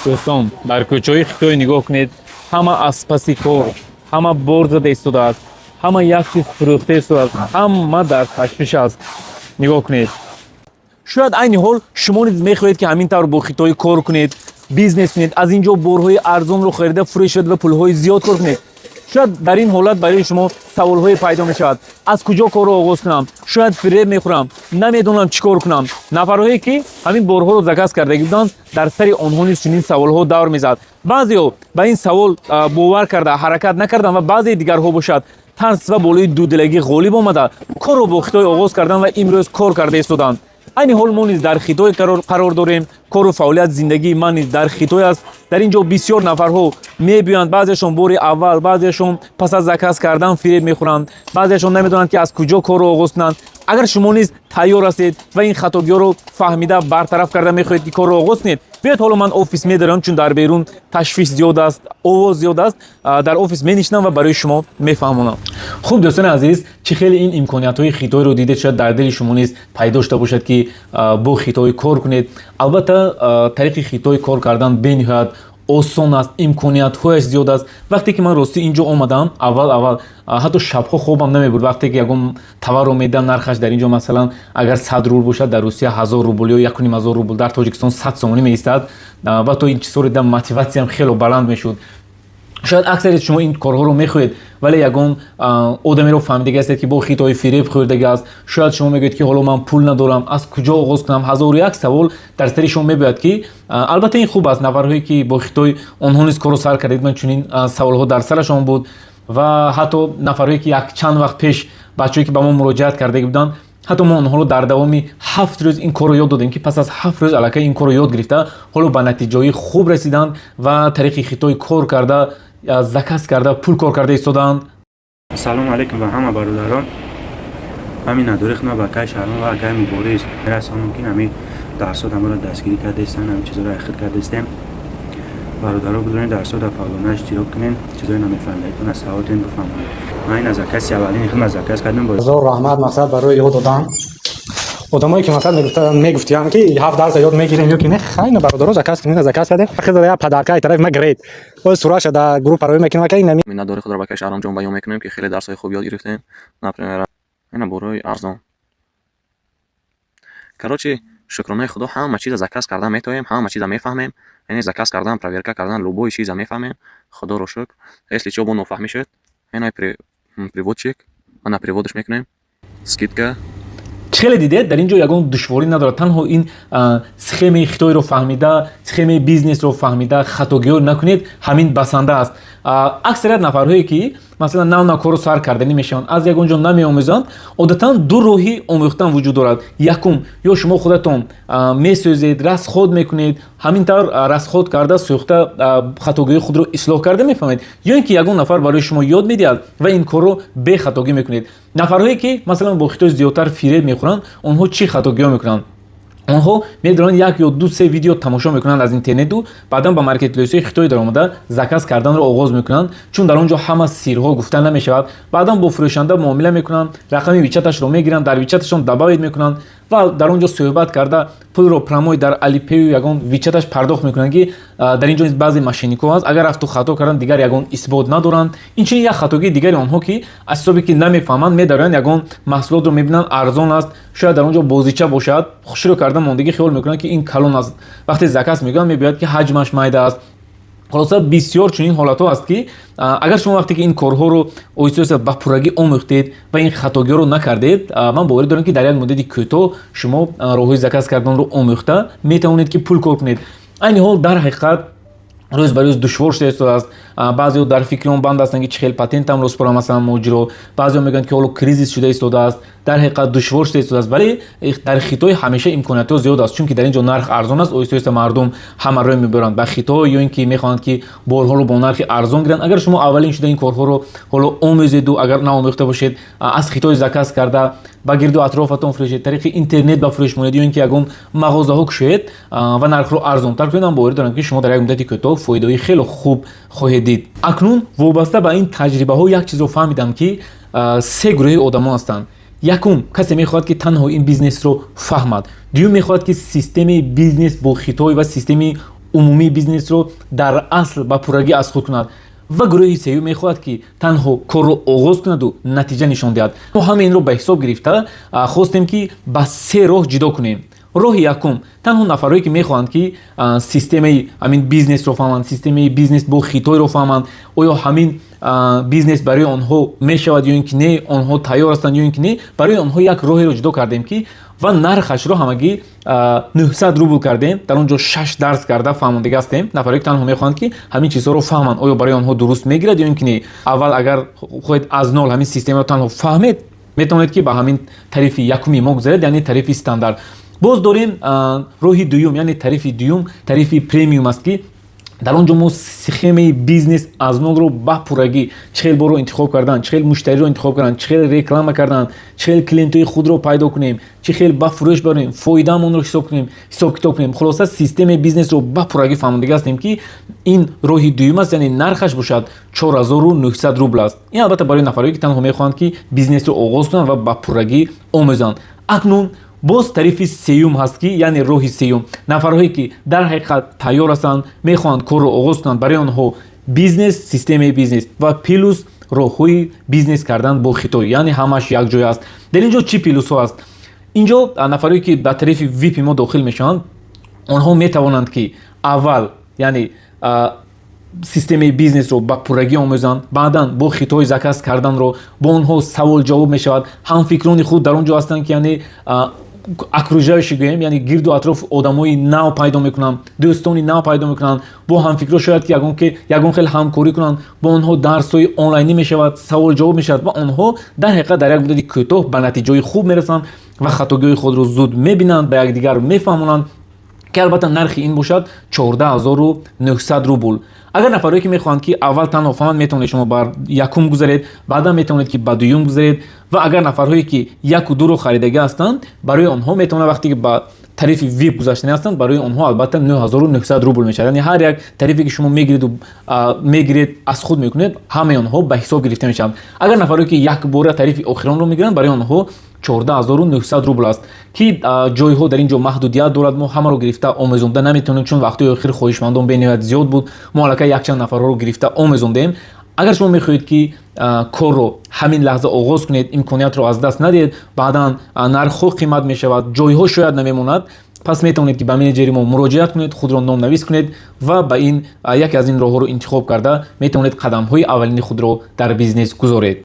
Дӯстон, дар кӯчаҳои Хитой нигоҳ кунед, ҳама аз паси кор, ҳама бор зада истодааст, ҳама як чиз фурӯхта истодааст, ҳама дар ташвиш аст. Нигоҳ кунед. Шояд айни ҳол шумо низ мехоҳед, ки ҳамин тавр бо Хитой кор кунед, бизнес кунед, аз ин ҷо борҳои арзонро харида фурӯшед ва пулҳои зиёд кор кунед. Шояд дар ин ҳолат барои шумо саволҳое пайдо мешавад: аз куҷо корро оғоз кунам, шояд фиреб мехӯрам, намедонам чӣ кор кунам. Нафарҳое, ки ҳамин борҳоро заказ кардагӣ буданд, дар сари онҳо низ чунин саволҳо давр мезад. Баъзеҳо ба ин савол бовар карда, ҳаракат накарданд ва баъзеи дигарҳо бошад, тарс ва болои дудалагӣ ғолиб омада, корро бо Хитой оғоз карданд ва имрӯз кор карда истоданд. Айни ҳол мо низ дар Хитой қарор дорем. Кору фаъолият, зиндагии ман низ дар Хитой аст. Дар ин ҷо бисёр нафарҳо мебиёянд, баъзеашон бори аввал, баъзеашон пас аз заказ кардан фиреб мехӯранд, баъзеашон намедонанд, ки аз куҷо корро оғоз кунанд. Агар шумо низ тайёр ҳастед ва ин хатогиҳоро фаҳмида, бартараф карда мехоҳед, ки корро оғоз кунед, биёед, ҳоло ман офис медарам, чун дар берун ташвиш зиёд аст, овоз зиёд аст. Дар офис менишинам ва барои шумо мефаҳмонам. Хуб, дӯстони азиз, чӣ хеле ин имкониятҳои Хитойро дидед, шояд дар дили шумо низ пайдо шуда бошад, ки бо Хитой кор кунед. Албатта, тариқи Хитой кор кардан бениҳоят осон аст, имкониятҳояш зиёд аст. Вақте ки ман ростӣ ин ҷо омадам, аввал аввал ҳатто шабҳо хобам намебурд. Вақте ки ягон товарро медиҳам, нархаш дар ин ҷо, масалан, агар 100 рубл бошад, дар Русия 1000 рубл ё 1500 рубл, дар Тоҷикистон 100 сомонӣ меистад ва то ин чизҳоро дидам, мотиватсиям хело баланд мешуд. Шояд аксарияти шумо ин корҳоро мехоҳед, вале ягон одамеро фаҳмидагӣ ҳастед, ки бо Хитои фиреб хӯрдагӣ аст. Шояд шумо мегӯед, ки ҳоло ман пул надорам, аз куҷо оғоз кунам? Ҳазору як савол дар сари шумо мебояд, ки албатта ин хуб аст. Нафарҳое, ки бо Хитой онҳо низ корро сар карда буданд, чунин саволҳо дар сарашон буд. Ва ҳатто нафарҳое, ки як чанд вақт пеш, бачаҳое, ки ба мо муроҷиат кардагӣ буданд, ҳатто мо онҳоро дар давоми 7 рӯз ин корро ёд додем, ки пас аз 7 рӯз аллакай ин корро ёд гирифта, ҳоло ба натиҷаҳои хуб расиданд ва тариқи Хитой кор карда, заказ карда, пул кор карда истодаанд. Ассалому алайкум ба ҳама бародарон. Ҳамин надори хидмат ба акаи Шаҳрон ва акаи Мубориз мерасонам, ки ҳамин дарсот ҳамаро дастгирӣ кардаистанд, ҳамин чизҳоро айхид кардаистем. Бародаро, бидонед, дарсода фаъолона иштирок кунен, чизҳои намефаҳмидаитон аз саволтен бифаҳмонед. Ман ин аз закази аввалини хидмат заказ кардам. Ҳазор раҳмат, мақсад, барои ёд додан. Одамое, ки мақсад мегуфтиям, ки ҳафт дарса ёд мегирем ё ки не, хайна, бародаро, заказ кунед, заказ кардем. Хиза я подарка й тарафи ма гиред. Оз сураша дар группа роӣ мекунем, ака, инами. Миннатдори худро ба акаи Шаҳромҷон баён мекунем, ки хеле дарсҳои хуб ёд гирифтем. Например, ина борои арзон. Короче, шукронаи Худо, ҳама чиза заказ кардан метавонем, ҳама чиза мефаҳмем. Яъне заказ кардан, проверка кардан, любой чиза мефаҳмем. Худоро шукр. Если чо бо нофаҳмӣ шуд, ина переводчик, ана перевод ш мекунем. Скидка. Чӣ хеле дидед, дар ин ҷо ягон душворӣ надорад. Танҳо ин схемаи Хитойро фаҳмида, схемаи бизнесро фаҳмида, хатогиҳо накунед, ҳамин басанда аст. Аксарият нафарҳое, ки масалан нав нав корро сар карданӣ мешаванд, аз ягон ҷо намеомӯзанд. Одатан ду роҳи омӯхтан вуҷуд дорад. Якум, ё шумо худатон месӯзед, расход мекунед, ҳамин тавр расход карда, сӯхта, хатогиҳои худро ислоҳ карда мефаҳмед, ё ин ки ягон нафар барои шумо ёд медиҳад ва ин корро бехатогӣ мекунед. Нафарҳое, ки масалан бо Хитой зиёдтар фиреб мехӯранд, онҳо чӣ хатогиҳо мекунанд? Онҳо медонанд, як ё ду, се видео тамошо мекунанд аз интернету баъдан ба маркетплейсҳои Хитой даромада, заказ карданро оғоз мекунанд, чун дар он ҷо ҳама сирҳо гуфта намешавад. Баъдан бо фурӯшанда муомила мекунанд, рақами вичаташро мегиранд, дар вичаташон добавить мекунанд ва дар он ҷо суҳбат карда, пулро прямой дар Алипею ягон вичаташ пардохт мекунанд, ки дар ин ҷо низ баъзе мошенник ҳо ҳаст, агар рафту хато карданд, дигар ягон исбот надоранд. Инчунин як хатогии дигари онҳо, ки аз ҳисобе ки намефаҳманд, медароянд, ягон маҳсулотро мебинанд, арзон аст, шояд дар он ҷо бозича бошад, хушрӯ карда мондагӣ, хиёл мекунанд, ки ин калон аст. Вақте заказ мекунанд, мебинад, ки ҳаҷмаш майда аст. Хулоса, бисёр чунин ҳолатҳо аст, ки агар шумо вақте ки ин корҳоро оҳиста оҳиста ба пуррагӣ омӯхтед ва ин хатогиҳоро накардед, ман боварӣ дорам, ки дар як муддати кӯтоҳ шумо роҳҳои заказ карданро омӯхта метавонед, ки пул кор кунед. Айни ҳол дар ҳақиқат рӯз ба рӯз душвор шуда истодааст. Баъзеҳо дар фикри он банд ҳастанд, ки чӣ хел патентамро супорам, масалан, муҳоҷиро. Баъзеҳо мегӯянд, ки ҳоло кризис шуда истодааст, дар ҳақиқат душвор шуда истодааст. Вале дар Хитой ҳамеша имкониятҳо зиёд аст, чунки дар ин ҷо нарх арзон аст. Оҳиста оҳиста мардум ҳама рӯй мебаранд ба Хитой ё ин ки мехоҳанд, ки борҳоро бо нархи арзон гиранд. Агар шумо аввалин шуда ин корҳоро ҳоло омӯзеду, агар наомӯхта бошед, аз Хитой заказ карда, ба гирду атрофатон фурӯшед, тариқи интернет ба фурӯш монед ё ин ки ягон мағозаҳо кушоед ва нархро арзонтар кунед, ман боварӣ дорам, ки шумо дар як муддати кӯтоҳ фоидаҳои хеле хуб хоҳед дид. Акнун вобаста ба ин таҷрибаҳо як чизро фаҳмидам, ки се гурӯҳи одамон ҳастанд. Якум, касе мехоҳад, ки танҳо ин бизнесро фаҳмад. Дуюм, мехоҳад, ки системаи бизнес бо Хитой ва системаи Умумии бизнесро дар асл ба пуррагӣ аз худ кунад. Ва гурӯҳи сеюм мехоҳад, ки танҳо корро оғоз кунаду натиҷа нишон диҳад. Мо ҳама инро ба ҳисоб гирифта, хостем, ки ба се роҳ ҷудо кунем. Роҳи якум: танҳо нафарое, ки мехоҳанд, ки системаи ҳамин бизнесро фаҳманд, системаи бизнес бо Хитойро фаҳманд, оё ҳамин бизнес барои онҳо мешавад ё ин ки не, онҳо тайёр ҳастанд ё ин ки не. Барои онҳо як роҳеро ҷудо кардем, ки ва нархашро ҳамагӣ 900 рубл кардем. Дар он ҷо шаш дарс карда фаҳмондага ҳастем. Нафаре, ки танҳо мехоҳанд, ки ҳамин чизҳоро фаҳманд, оё барои онҳо дуруст мегирад ё ин ки не. Аввал агар хоҳед, аз нол ҳамин системаро танҳо фаҳмед, метавонед, ки ба ҳамин тарифи якуми мо гузаред, яъне тарифи стандарт. Боз дорем роҳи дуюм, яъне тарифи дуюм, тарифи премиум аст, ки дар он ҷо мо схемаи бизнес аз нолро ба пуррагӣ, чӣ хел борро интихоб кардан, чӣ хел муштариро интихоб кардан, чӣ хел реклама кардан, чӣ хел клиентҳои худро пайдо кунем, чӣ хел ба фурӯш барем, фоидаамонро ҳисоб кунем, ҳисоб-китоб кунем, хулоса, системаи бизнесро ба пуррагӣ фаҳмондага ҳастем, ки ин роҳи дуюм аст, яъне нархаш бошад 4900 рубл аст. Ин албатта барои нафарое, ки танҳо мехоҳанд, ки бизнесро оғоз кунанд ва ба пуррагӣ омӯзанд. Акнун боз тарифи сеюм ҳаст, ки яъне роҳи сеюм: нафарҳое, ки дар ҳақиқат тайёр ҳастанд, мехоҳанд корро оғоз кунанд. Барои онҳо бизнес, системаи бизнес ва плюс роҳҳои бизнес кардан бо Хитой, яъне ҳамаш якҷоя аст. Дар ин ҷо чӣ плюсҳо аст? Инҷо нафарое, ки ба тарифи випи мо дохил мешаванд, онҳо метавонанд, ки аввал, яъне системаи бизнесро ба пуррагӣ омӯзанд, баъдан бо Хитой заказ карданро. Бо онҳо савол ҷавоб мешавад, ҳамфикрони худ дар он ҷо ҳастанд, ки яъне окружающий гӯем, яъне гирду атроф одамои нав пайдо мекунанд, дӯстони нав пайдо мекунанд, бо ҳамфикрҳо шояд, ки ягон хел ҳамкорӣ кунанд. Бо онҳо дарсҳои онлайнӣ мешавад, савол ҷавоб мешавад ва онҳо дар ҳақиқат дар як муддати кӯтоҳ ба натиҷаҳои хуб мерасанд ва хатогиҳои худро зуд мебинанд, ба якдигар мефаҳмонанд, ки албатта нархи ин бошад 14 900 рубл. Агар нафарое, ки мехоҳанд, ки аввал танҳо фаҳманд, метавонед шумо бар якум гузаред, баъдан метавонед, ки ба дуюм гузаред. Ва агар нафарҳое, ки яку дуро харидагӣ ҳастанд, барои онҳо метавонад, вақте ки ба тарифи вип гузаштанӣ ҳастанд, барои онҳо албатта 9900 рубл мешавад. Яъне ҳар як тарифе, ки шумо мегиреду мегиред, аз худ мекунед, ҳамаи онҳо ба ҳисоб гирифта мешаванд. Агар нафарое, ки якбора тарифи охиронро мегиранд, барои онҳо 14 900 рубл аст, ки ҷойҳо дар ин ҷо маҳдудият дорад. Мо ҳамаро гирифта омезонда наметавонем, чун вақтҳои охир хоҳишмандон бениҳоят зиёд буд. Мо аллакай якчанд нафарҳоро гирифта омезондем. Агар шумо мехоҳед, ки корро ҳамин лаҳза оғоз кунед, имкониятро аз даст надиҳед, баъдан нархҳо қимат мешавад, ҷойҳо шояд намемонад, пас метавонед, ки ба менеҷери мо муроҷиат кунед, худро номнавис кунед ва ба ин яке аз ин роҳҳоро интихоб карда метавонед, қадамҳои аввалини худро дар бизнес гузоред.